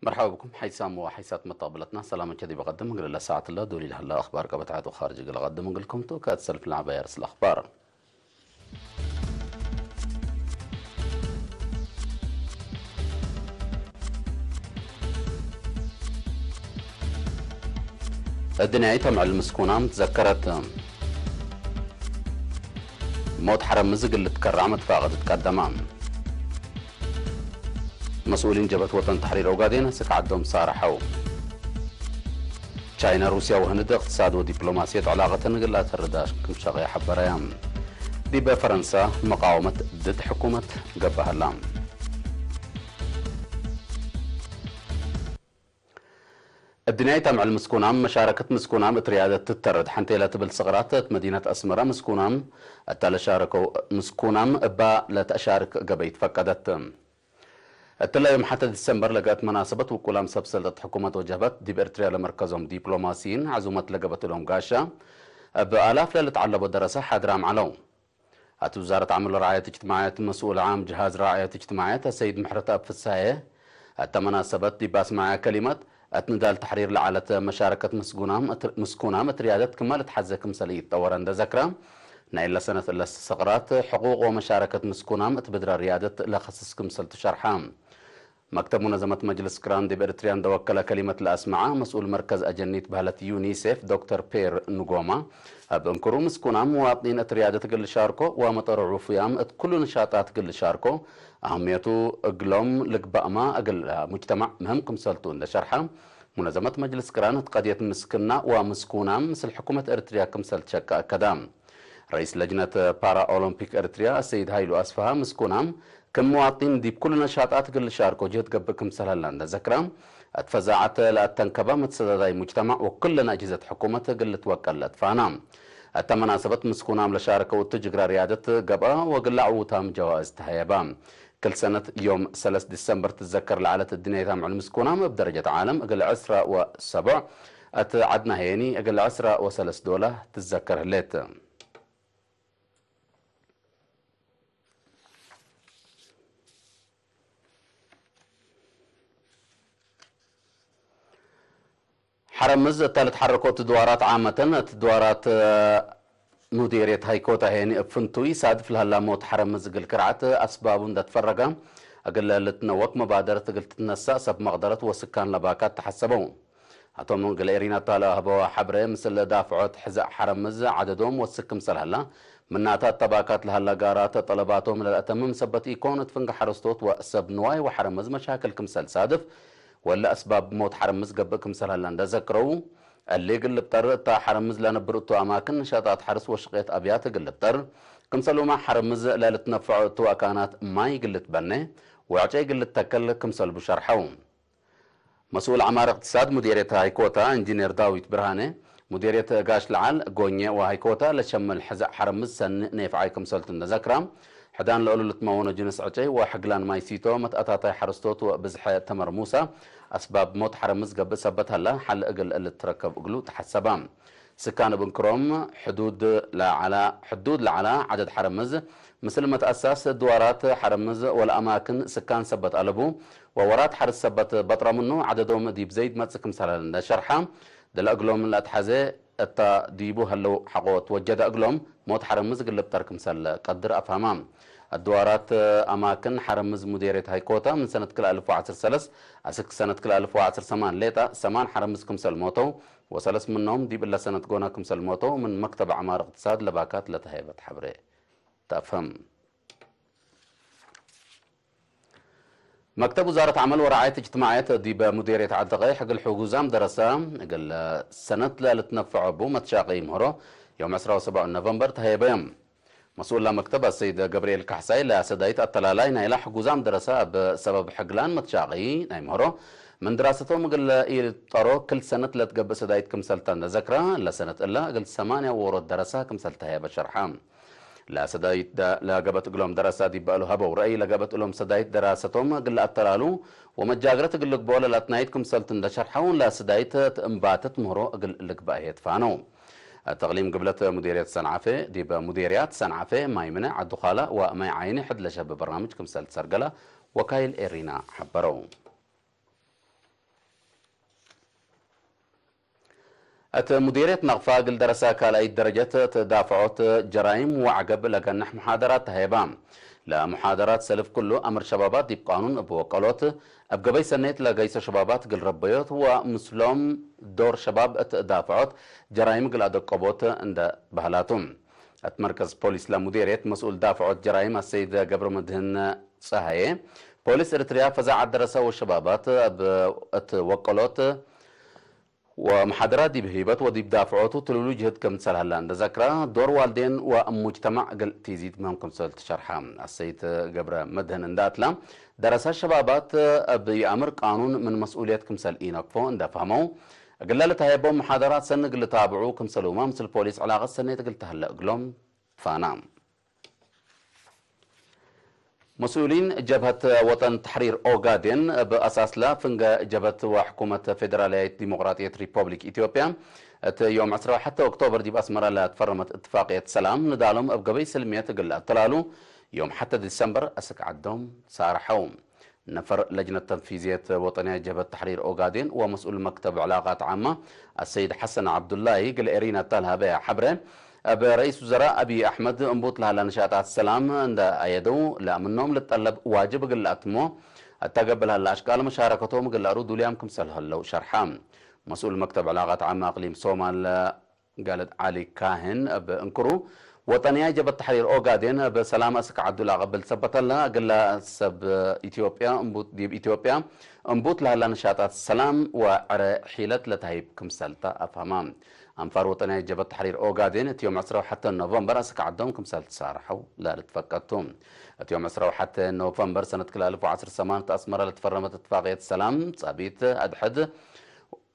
مرحبا بكم حيث ساموا وحيثات مطابلتنا. سلامة كذي بقدم قل الله ساعة الله دولي لهلا أخبار قبت عاد وخارج قل قدم قل كم تو كات سلف لعبة يرسل أخبار. الدنيا تمع المسكونة متذكرت. ሞት ሓረምዝ ግልት ከራዕ መትፋቐዲ ትቀደማ። መስኡሊን ጀበት ወጠን ተሕሪር ኦጋዴን ስክ ዓዶም ሳርሐው። ቻይና ሩስያ ወህንድ እቅትሳድ ወዲፕሎማስየት ዕላቐተን ግላ ተርዳሽ ክምሻቐ ሓበራያ። ዲበ ፈረንሳ መቃወመት ድድ ሕኩመት ገባህላ። እድንያይ ታምዕል ምስኩናም መሻረከት ምስኩናም እት ርያደት ትተረድ ሐንቴ ለትብል ስቕራት እት መዲነት አስመራ ምስኩናም እታ ለሻረከው ምስኩናም እባ ለተሻርክ ገበይ ትፈቀደት። እትላ ዮም ሐተ ዲሰምበር ለገአት መናሰበት ውቁላም ሰብ ሰልጠት ሕኩመት ወጀህበት ዲብ ኤርትርያ ለመርከዞም ዲፕሎማሲይን ዐዙመት ለገበትሎም ጋሻ እብ አላፍ ለልትዓለቦ ደረሰ ሓድራም ዐለው። ኣቲ ውዛረት ዓመል ወረዓየት እጅትማዕየት መስኡል ዓም ጅሃዝ ረዓየት እጅትማዕየት ሰይድ ምሕረት ኣብ ፍሳየ፣ እተ መናሰበት ዲብ ኣስማዕያ ከሊመት፣ እት ንዳል ተሕሪር ለዓለት መሻረከት ምስጉናም እት-፣ ምስኩናም እት ርያደት ክማል እትሓዘ ክምሰል እይትጠወረ እንደ ዘክራ፣ ናይ እለ ሰነት እለ ሰቅራት ሕቁቅ ወመሻረከት ምስኩናም እት ብድረ ርያደት ለኸስስ ክምሰል ትሸርሓ። መክተብ ሙነዘመት መጅልስ ቅራን ዲብ ኤርትርያ እንደወከለ ከሊመት ለአስመዐ መስኡል መርከዝ አጀኒት በህለት ዩኒሴፍ ዶክተር ፔር ንጎማ፣ እብ እንክሩ ምስኩናም ሙዋጥኒን እት ርያደት እግል ልሻርኮ ወመጠርዑ ፍያም እት ኩሉ ንሻጣት እግል ልሻርኮ አህምየቱ እግሎም ልግባእማ እግል ሙጅተማዕ ምህም ክምሰልቱ እንደ ሸርሐ፣ ሙነዘመት መጅልስ ቅራን እት ቀድየት ምስክና ወምስኩናም ምስል ሕኩመት ኤርትርያ ክምሰል ትሸቀ አከዳ። ረኢስ ለጅነት ፓራ ኦሎምፒክ ኤርትርያ ሰይድ ሃይሉ አስፍሃ ምስኩናም ክም ሙዋጢን ዲብ ኩሉ ነሻጣት እግል ልሻርኮ ጅህድ ገብእ ክምሰል ሀላ እንደ ዘክራ፣ እት ፈዛዐት ለአተንከባ መትሰዳዳይ ሙጅተማዕ ወኩለን አጅህዘት ሕኩመት እግል ልትወቀል ለትፋና። እተ መናሰበት ምስኩናም ለሻረከው እቱ ጅግራ ርያደት ገብአ ወግላ ዕዉታም ጀዋእዝ ተሀየባ። ክል ሰነት ዮም ሰለስ ዲሰምበር ትዘከር ለዐለት እድንያይት አምዕል ምስኩናም እብ ደረጀት ዓለም እግል ዕስራ ወሰቡዕ፣ እት ዐድና ሄኒ እግል ዕስራ ወሰለስ ዶላ ትዘከር ህሌት። ሐረምዝ እታ ልትሐረኮ እት ድዋራት ዓመተን እት ድዋራት ሙዲርየት ሃይኮታ ሄኒ እብ ፍንቱይ ሳድፍ ለሀላ ሞት ሐረምዝ እግል ክርዓት አስባቡ እንደትፈረጋ እግል ልትነወክ መባደረት እግል ትትነሳእ ሰብ መቅደረት ወስካን ለባካት ተሐሰበው። አቶም ግለ ኤሪና እታ ለአህበዋ ሐብረ፣ ምስል ዳፍዖት ሕዘእ ሐረምዝ ዐደዶም ወስክ ክምሰል ሀላ፣ ምናታት ተባካት ለሀላ ጋራት ጠለባቶም ለልአተምም ሰበት ኢኮን፣ እት ፍንግ ሐረስቶት ወሰብ ንዋይ ወሐረምዝ መሻክል ክምሰል ሳድፍ፣ ወለ አስባብ ሞት ሐረምዝ ገብእ ክምሰል ሀላ እንደ ዘክረው፣ እሊ እግል ልብጠር እታ ሐረምዝ ለነብር እቱ አማክን ንሻጣት ሐርስ ወሽቅየት አብያት እግል ልብጠር፣ ክምሰሉማ ሐረምዝ ለልትነፈዖ እቱ አካናት ማይ እግል ልትበነ፣ ወዕጨ እግል ልተከል ክምሰልቡ ሸርሐው። መስኡል ዐማር እቅትሳድ ሙዴርየት ሃይኮታ እንጂኔር ዳዊት ብርሃነ፣ ሙዴርየት ጋሽ ለዓል፣ ጎኘ ወሃይኮታ ለሸምል ሕዘእ ሐረምዝ ሰኒ ኔፍዓይ ክምሰልቱ እንደ ዘክራ፣ ሕዳን ለእሉ ልትመወኖ ጅንስ ዕጨይ ወሕግላን ማይ ሲቶ፣ መትአታታይ ሐረስቶት ወብዝሐ ተመር ሙሳ፣ አስባብ ሞት ሐረምዝ ገብእ ሰበት ሀላ፣ ሐል እግል ልትረከብ እግሉ ተሐሰባ። ስካን እብ እንክሮም፣ ሕዱድ ለዐላ፣ ሕዱድ ለዐላ ዐደድ ሐረምዝ፣ ምስል መትአሳስ ድዋራት ሐረምዝ ወለአማክን ስካን ሰበት አለቡ፣ ወወራት ሐርስ ሰበት በጥረ ምኑ፣ ዐደዶም ዲብ ዘይድ መጽእ ክምሰል እንደ ሸርሐ፣ ደለ እግሎም ለአትሐዘ እታ ዲቡ ሀለው ሐቆ ትወጀደ እግሎም፣ ሞት ሐረምዝ እግል ልብጠር ክምሰል ቀድር አፍሀማ። አድዋራት አማክን ሐረምዝ ሙዴርየት ሃይኮታ ምን ሰነት ክልአ አልፍ ወዐስር ሰለስ አስክ ሰነት ክልአ አልፍ ወዐስር ሰማን ሌጣ ሰማን ሐረምዝ ክምሰል ሞተው፣ ወሰለስ ምኖም ዲብ እለ ሰነት ጎና ክምሰል ሞተው ምን መክተብ ዐማር እቅትሳድ ለባካት ለተሀየበት ሐብሬ ተአፍህም። መክተብ ውዛረት ዐመል ወረዓየት እጅትማዕየት ዲብ ሙዴርየት ዐዲ ቀይሕ እግል ሕጉዛም ደረሰ እግል ሰነት ለልትነፈዖ እቡ መትሻቂ ምህሮ ዮም ዕስራ ወሰቡዕ ኖቨምበር ተሀየበዮም። መስኡላ መክተብ አሰይድ ገብርኤል ካሕሳይ ለሰዳይት አተላላይ ናይላ ሕጉዛም ደረሰ እብ ሰበብ ሕግላን መትሻቂ ናይ ምህሮ ምን ድራሰቶም እግል ኢልጠሮ ክል ሰነት ለትገብእ ሰዳይት ክምሰልታ እንደ ዘክራ ለሰነት እላ እግል ሰማንያ ወሮት ደረሰ ክምሰልታ ተሀየበ ሸርሓ። ለሰዳይት ለገበት እግሎም ደረሳ ዲበእሉ ሀበው ረእይ ለገበት እሎም ሰዳይት ደራሰቶም ግለ አተላሉ ወመጃግረት እግል ልግቦ ለላትናይት ክምሰልት እንደሸርሐው ለሰዳይት ትእምባተት ምህሮ እግል ልግባእ የትፋነው። ተቅሊም ግብለት ሙዴርየት ሰንዓፈ ዲበ ሙዴርያት ሰንዓፈ ማይ ምነ ዓዱኻላ ወማይ ዓይኒ ሕድ ለሸብ በርናምጅ ክምሰልት ሰርገላ ወካይል ኤሪና ሐበረው። እት ሙዲርየት ናቕፋ እግል ደረሳ ካልኣይት ደረጀት እት ዳፍዖት ጀራይም ወዓገብ ለገንሕ ሙሓደራት ተሀየባ። ለሙሓደራት ሰልፍ ኩሉ አምር ሸባባት ዲብ ቃኑን እብ ወቀሎት፣ እብ ገበይ ሰኔት ለገይሶ ሸባባት እግል ረበዮት ወምስሎም ዶር ሸባብ እት ዳፍዖት ጀራይም እግል አደቀቦት እንደ ባህላቱ። እት መርከዝ ፖሊስ ለሙዲርየት መስኡል ዳፍዖት ጀራይም አሰይድ ገብረመድህን ጸሃየ፣ ፖሊስ ኤርትርያ ፈዛዕ አደረሰ ወሸባባት እብ እት ወቀሎት ወመሓደራት ዲብ ህይበት ወዲብ ዳፍዖቱ ትልሉ ጅህድ ከም ትሰልሃላ እንደ ዘክራ፣ ዶር ዋልዴን ወሙጅተማዕ እግል ቲዚድ ምህም ክምሰል ትሸርሓ። አሰይት ገብረ መድህን እንደ አትላ፣ ደረሳ ሸባባት እብ ይአምር ቃኑን ምን መስኡልየት ክምሰል ኢነክፎ እንደ ፈህመው፣ እግላ ለተሃየቦም መሓደራት ሰኒ እግል ታብዑ ክምሰሉማ ምስል ፖሊስ ዕላቀት ሰኔት እግል ተህለ እግሎም ፋና። መስኡሊን ጀብሀት ወጠን ተሕሪር ኦጋዴን እብ አሳስላ ፍንገ ጀብሀት ወሕኩመት ፌደራላይት ዲሞቅራጥየት ሪፐብሊክ ኢትዮጵያ እት ዮም ዕስራ ወሐተ ኦክቶበር ዲብ አስመራ ለትፈረመት እትፋቅየት ሰላም ንዳሎም እብ ገበይ ስልምየት እግል አተላሉ ዮም ሐተ ዲሰምበር አስክ ዓዶም ሳርሐው። ነፈር ለጅነት ተንፊዝየት ወጠንያ ጀብሀት ተሕሪር ኦጋዴን ወመስኡል መክተብ ዕላቃት ዓማ አሰይድ ሐሰን ዓብዱላሂ ግል ኤሪና እታ ለሀበያ ሐብረ፣ እብ ረኢስ ውዘራእ አብይ አሕመድ እምቡት ለሀላ ንሻጣት ሰላም እንደ አየደው ለምኖም ልጠለብ ዋጅብ እግል አትሞ እታ ገብእ ለሀላ አሽቃል መሻረከቶም እግል አሩ ዱልያም ክምሰል ህለው ሸርሐ። መስኡል መክተብ ዕላቃት ዓማ አቅሊም ሶማል ጋለድ ዓሊ ካህን እብ እንክሩ፣ ወጠንያ ጀብሀት ተሕሪር ኦጋዴን እብ ሰላም አስክ ዓዱ ለአቀብል ሰበተላ፣ እግላ ሰብ ኢትዮጵያ እምቡት ዲብ ኢትዮጵያ እምቡት ለሀላ ንሻጣት ሰላም ወዕረ ሒለት ለተሀይብ ክምሰልታ አፍሀማ። አንፋር ወጠንያ ጀብሀት ተሕሪር ኦጋዴን እት ዮም ዕስራ ወሐተ ኖቨምበር አስክ ዓዶም ክምሰል ትሳርሐው ለልትፈቀድቱ። እት ዮም ዕስራ ወሐተ ኖቨምበር ሰነት ክላልፍ ወዐስር ሰማንት አስመራ ለትፈረመት እትፋቅየት ሰላም ጸቢት አድሕድ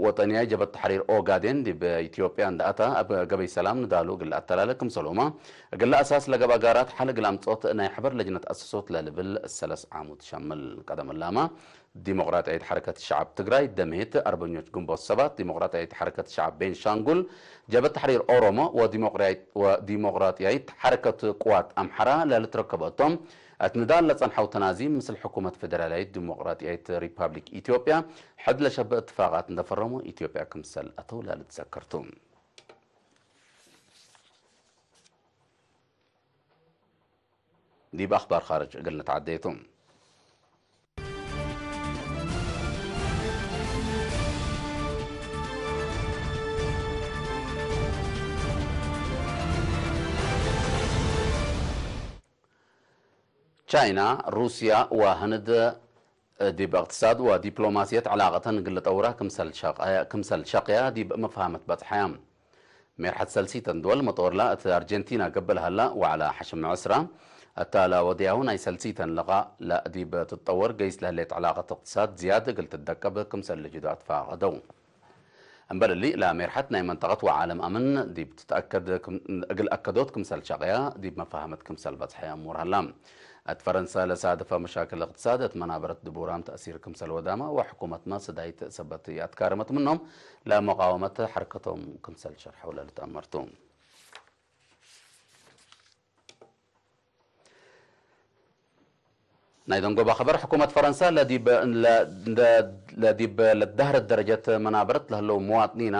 ወጠንያ ጀብሀት ተሕሪር ኦጋዴን ዲብ ኢትዮጵያ እንደ አታ እብ ገበይ ሰላም ንዳሉ እግል አተላለ ክምሰሉማ እግል አሳስ ለገብ አጋራት ሐል እግል አምጾት ናይ ሕበር ለጅነት አሰሶት ለልብል ሰለስ ዓሙት ሸምል። ቀደም ላማ ዲሞቅራጥያዊት ሐረከት ሸዓብ ትግራይ፣ ደምሄት አርበኞች ግንቦት ሰባት፣ ዲሞቅራጥያዊት ሐረከት ሸዓብ ቤንሻንጉል፣ ጀብሀት ተሕሪር ኦሮሞ ወዲሞቅራይ-፣ ወዲሞቅራጥያዊት ሐረከት ቅዋት አምሐራ ለልትረከበቶም እት ንዳል ለጸንሐው ተናዚም ምስል ሕኩመት ፌደራላዊት ዲሞቅራጥያዊት ሪፐብሊክ ኢትዮጵያ ሕድ ለሸብእ እትፋቃት እንደፈረሙ ኢትዮጵያ ክምሰል አተው ለልትዘከርቱ። ዲብ አኽባር ኻርጅ እግል ንትዓደየቱ። ቻይና፣ ሩስያ ወህንድ ዲብ እቅትሳድ ወዲፕሎማስየት ዕላቀተን እግል ጠውራ ክምሰል ሸቅ-፣ ክምሰል ሸቅያ ዲብ መፍሃመት በጽሐያ። ሜርሐት ሰልሲተን ድወል መጦርላ እት አርጀንቲና ገብእ ለሀላ ወዕላ ሐሽም ዕስራ፣ እታ ለወድያሁ ናይ ሰልሲተን ለቃእ ለዲብ ትጠወር ገይስ ለህሌት ዕላቀት እቅትሳድ ዝያድ እግል ትደቀብ ክምሰል ልጅዶ አትፋቀደው። እምበል እሊ ለሜርሐት ናይ መንጠቀት ወዓለም አምን ዲብ ትትአከድ ክም-፣ እግል አከዶት ክምሰል ሸቅያ ዲብ መፋህመት ክምሰል በጽሐያ እሙር ሀላ። እት ፈረንሳ ለሳደፈ መሻክል እቅትሳድ እት መናበረት ድቡራም ተእሲር ክምሰል ወዳማ ወሕኩመትማ ስዳይት ሰበት አትካረመት ምኖም ለመቃወመት ሐርከቶም ክምሰል ሸርሐው ለልትአመርቱ። ናይ ደንጎባ ኸበር ሕኩመት ፈረንሳ ለዲብ፣ ለ-፣ ለ-፣ ለዲብ ለዳህረት ደረጀት መናበረት ለህለው መዋጥኒና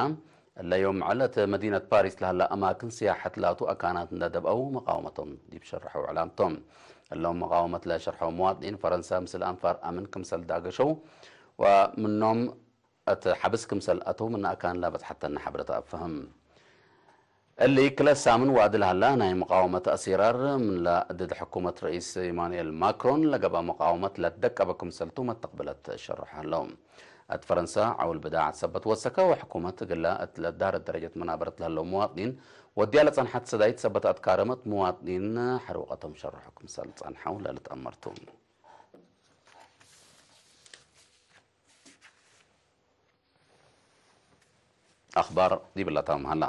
እለ ዮም ዕለት መዲነት ፓሪስ ለህላ አማክን ስያሐት ላቱ አካናት እንደ ደብአው መቃወመቶም ዲብ ሸርሐው ዕላምቶም። እሎም መቃወመት ለሸርሐው መዋጥኒን ፈረንሳ ምስል አንፋር አምን ክምሰል ዳገሸው ወምኖም እት ሐብስ ክምሰል አተው ምን አካን ላበጽሐተና ሐብረት አፈህም። እሊ ክለ ሳምን ዋዲ ለሀላ ናይ መቃወመት አሲራር ምን ለድድ ሕኩመት ረኢስ ኢማኑኤል ማክሮን ለገብአ መቃወመት ለትደቀበ ክምሰልቱ መተቅብለት ሸርሕ ሀለው። እት ፈረንሳ ዐውል ብዳዓት ሰበት ወሰከ ወሕኩመት እግላ እት ለዳረት ደረጀት መናበረት ለሀለው መዋጥኒን ወድያ ለጸንሐት ሰዳይት ሰበት አትካረመት መዋጥኒን ሐርውቀቶም ሸርሑ ክምሰል ጸንሐው ለልትአመርቱ። አኽባር ዲብላታ መሃላ።